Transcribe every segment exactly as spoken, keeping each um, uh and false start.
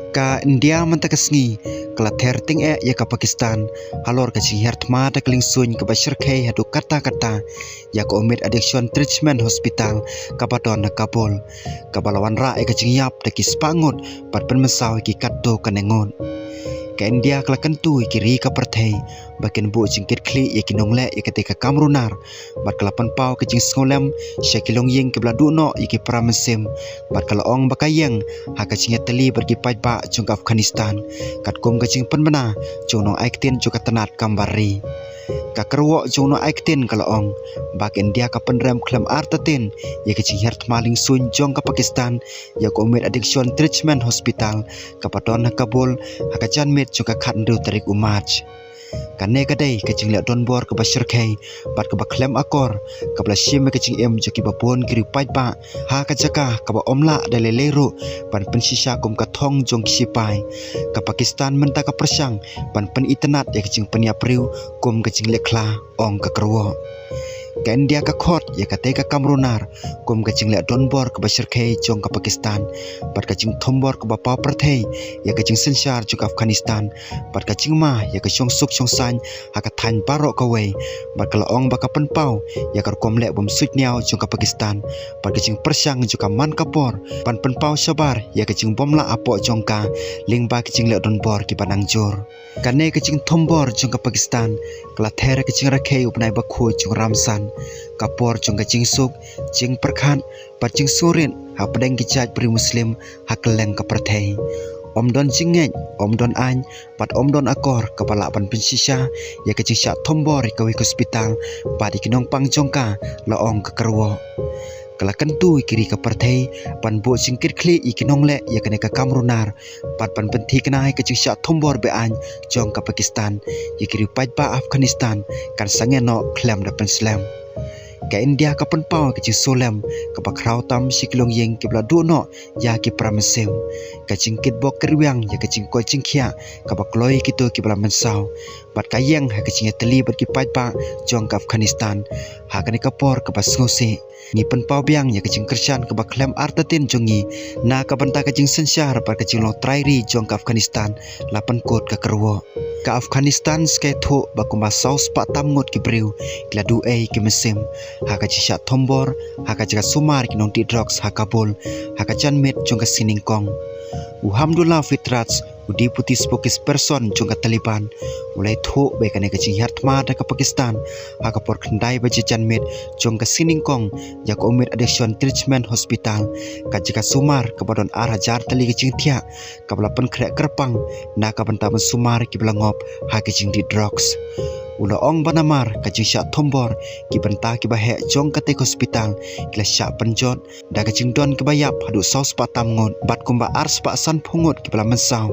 Ka India mynta ka sngi ka la ther tyngeh ïa ka Pakistan halor ka jinghiar thma da ka liengsuiñ kaba shyrkhei haduh katta katta ïa ka Umid Addiction Treatment Hospital kaba don ha Kabul, kaba la wanrah ïa ka jingïap da ki spah ngut bad pynmynsaw ïa ki katto katne ngut. Ka India ka la kyntu ïa ki ri ka pyrthei ba kin buh jingkitkhlieh ïa ki nongleh ïa katei ka kam runar, bad ka la pynpaw ka jingsngewlem sha ki longïing kiba la duh noh ïa ki para mynsiem, bad ka la ong ba ka ïeng ha ka jingïatylli bad ki paidbah jong ka Afghanistan katkum ka jingpynbna jong u nongai ktien jong ka tnat kam bar ri. Ka kyrwoh jong u nongai ktien ka la ong ba ka India ka pynrem khlem artatien ïa ka jinghiar thma liengsuiñ jong ka Pakistan ïa ka Umid Addiction Treatment Hospital kaba don ha Kabul ha ka janmiet jong ka khathynriew tarik u March. Kane ka dei ka jingleh donbor kaba shyrkhei bad kaba khlem akor, kaba la shim ïa ka jingim jong kiba bun ki riewpaidbah ha ka jaka kaba ym lah da lei lei ruh ban pynshisha kum ka thong jong ki sipai. Ka Pakistan mynta ka pyrshang ban pynitynnad ïa ka jingpynïap briew kum ka jingleh khla, ong ka kyrwoh. Ka India ka khot ïa katei ka kam runar kum ka jingleh donbor kaba shyrkhei jong ka Pakistan, bad ka jingthombor kaba paw pyrthei ïa ka jingsynshar jong ka Afghanistan, bad ka jingma ïa ka shongsuk shongsaiñ ha ka thaiñ baroh kawei, bad ka la ong ba ka pynpaw ïa ka rukom leh bym suidñiaw jong ka Pakistan bad ka jingpyrshang jong ka man ka por ban pynpaw shabar ïa ka jingbymlah hapoh jong ka lyngba ki jingleh donbor kiba nang jur. Kane ka jingthombor jong ka Pakistan ka la ther ha ka jingrakhe u bnai bakhuid jong u Ramzan, ka por jong ka jingsuk, jingpyrkhat bad jingsngewrit hapdeng ki jait briew Muslim ha kylleng ka pyrthei. Ym don jingngeit, ym don aiñ bad ym don akor kaba lah ban pynshisha ïa ka jingshah thombor ïa kawei ka hospital bad ïa ki nongpang jong ka, la ong ka kyrwoh. Ka la kyntu ïa ki ri ka pyrthei ban buh jingkitkhlieh ïa ki nongleh ïa kane ka kam runar bad ban pynthikna ïa ka jingshah thombor be-aiñ jong ka Pakistan ïa ki riewpaidbah Afghanistan kan sangeh noh khlem da pynslem. Ka India ka pynpaw ïa ka jingsngewlem kaba khraw tam sha ki longïing kiba la duh noh ïa ki para mynsiem, ka jingkitbok kitrwiang ïa ka jingkoit jingkhiah kaba kloi ïa kito kiba la mynsaw, bad ka ïeng ha ka jingïatylli bad ki paidbah jong ka Afghanistan ha kane ka por kaba sngewsih. Ngi pynpaw biang ïa ka jingkyrshan kaba khlem artatien jong ngi na ka bynta ka jingsynshar bad ka jinglong trai ri jong ka Afghanistan, la pynkut ka kyrwoh. Ka Afghanistan ka ïathuh ba kumba saw spah tam ngut ki briew ki la duh ei ki mynsiem ha ka jingshah thombor ha ka jaka sumar ki nongdih drugs ha Kabul ha ka janmiet jong ka sngi nyngkong. U Hamdullah Fitraj, u Deputy Spokesperson jong ka Taliban, u la ïathuh ba ïa kane ka jinghiar thma da ka Pakistan ha ka por khyndai baje janmiet jong ka sngi nyngkong ïa ka Umid Addiction Treatment Hospital, ka jaka sumar kaba don ar hajar tylli ki jingthiah kaba la pynkhreh kyrpang na ka bynta ban sumar kiba la ngop ha ki jingdih drugs. U la ong ba namar ka jingshah thombor, ki bynta kiba heh jong katei ka hospital ki la shah pynjot da ka jingdon kiba ïap haduh saw spah tam ngut bad kumba ar spah sanphew ngut kiba la mynsaw.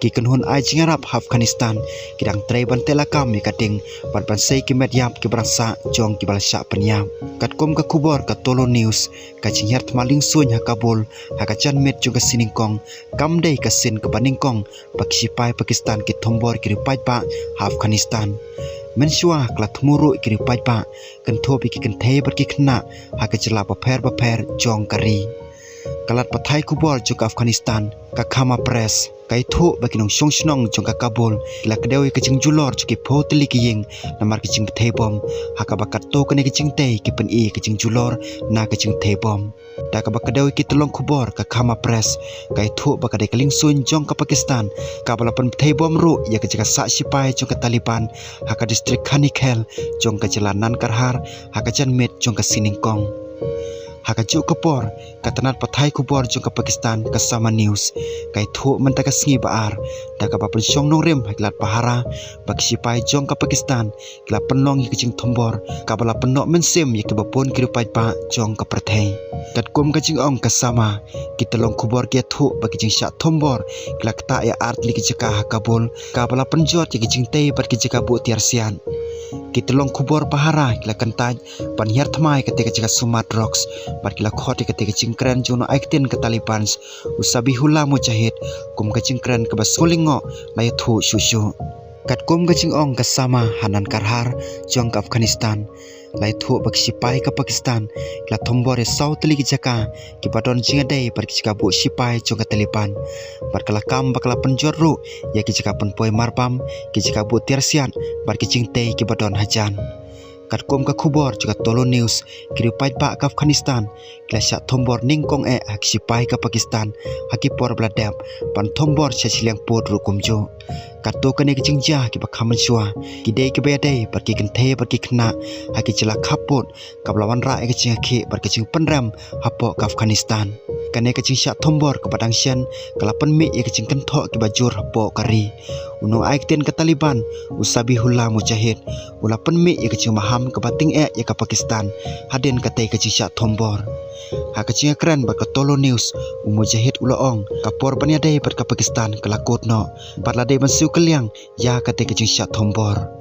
Ki kynhun ai jingïarap ha Afghanistan ki dang trei ban teh lakam ïa ka ding bad ban sei ki met ïap kiba rangshah jong kiba la shah pynïap. Katkum ka khubor ka Tolo News, ka jinghiar thma liengsuiñ ha Kabul ha ka janmiet jong ka sngi nyngkong kam dei ka sien kaba nyngkong ba ki sipai Pakistan ki thombor ki riewpaidbah ha Afghanistan. Mynshuwa ka la thmu ruh ïa ki riewpaidbah, kynthup ïa ki kynthei bad ki khynnah ha ki jylla bapher bapher jong ka ri. Ka lad pathai khubor jong ka Afghanistan, ka Khama Press, ka ïathuh ba ki nongshong shnong jong ka Kabul ki la kdew ïa ka jingjulor jong ki phew tylli ki ïing namar ki jingpynthei bom, ha kaba katto katne ki jingtei ki pyni ïa ka jingjulor na ka jingpynthei bom. Da kaba kdew ïa ki tyllong khubor, ka Khama Press ka ïathuh ba ka dei ka liengsuiñ jong ka Pakistan kaba la pynpynthei bom ruh ïa ka jaka sah sipai jong ka Taliban ha ka distrik Khanikhel jong ka jylla Nangarhar ha ka janmiet jong ka sngi nyngkong. Ha kajuh ka por, ka tnat pathai khubor jong ka Pakistan, ka Sama News, ka ïathuh mynta ka sngi ba ar da kaba pynshong nongrim ha ki lad pahara ba ki sipai jong ka Pakistan ki la pynlong ïa ka jingthombor kaba la pynnoh mynsiem ïa kiba bun ki riewpaidbah jong ka pyrthei. Katkum ka jingong ka Sama, ki tyllong khubor ki ïathuh ba ka jingshah thombor ki la ktah ïa ar tylli ki jaka ha Kabul kaba la pynjot ïa ki jingtei bad ki jaka buh tiar siat. Ki tyllong khubor pahara ki la kyntait ban hiar thma ïa katei ka jaka sumar drugs bad ki la khot ïa katei ka jingkren jong u nongai ktien ka Taliban, u Zabihullah Mujahid, kum ka jingkren kaba sngewlyngngoh, la ïathuh shuh shuh. Katkum ka jingong ka Sama, ha Nangarhar jong ka Afghanistan, La ïathuh ba ki shipai ka Pakistan ki la thombor ïa saw tylli ki jaka kiba don jingïadei bad ki jaka buh shipai jong ka Taliban, bad ka la kam ba ka la pynjot ruh ïa ki jaka pynpoi marbam, ki jaka buh tiar siat bad ki jingtei kiba don hajan. Katkum ka khubor jong ka Tolo News, ki riew paidbah ka Afghanistan ki la shah thombor nyngkong eh ha ki shipai ka Pakistan ha ki por ba la dep, ban thombor sha shiliang pud ruh kumjuh. Katto katne ki jingjia kiba kham mynshuwa ki dei kiba ïadei bad ki kynthei bad ki khynnah ha ki jylla khappud, kaba la wanrah ïa ka jingïakhih bad ka jingpynrem hapoh ka Afghanistan. Kane ka jingshah thombor kaba dang shen ka la pynmih ïa ka jingkynthoh kiba jur hapoh ka ri. U nongai ktien ka Taliban, u Zabihullah Mujahid, u la pynmih ïa ka jingmaham kaba tyngeh ïa ka Pakistan hadien katei ka jingshah thombor. Ha ka jingïakren bad ka Tolo News, u Mujahid u la ong, ka por ban ïadei bad ka Pakistan ka la kut noh, bad la dei ban siew kylliang ïa katei ka jingshah thombor.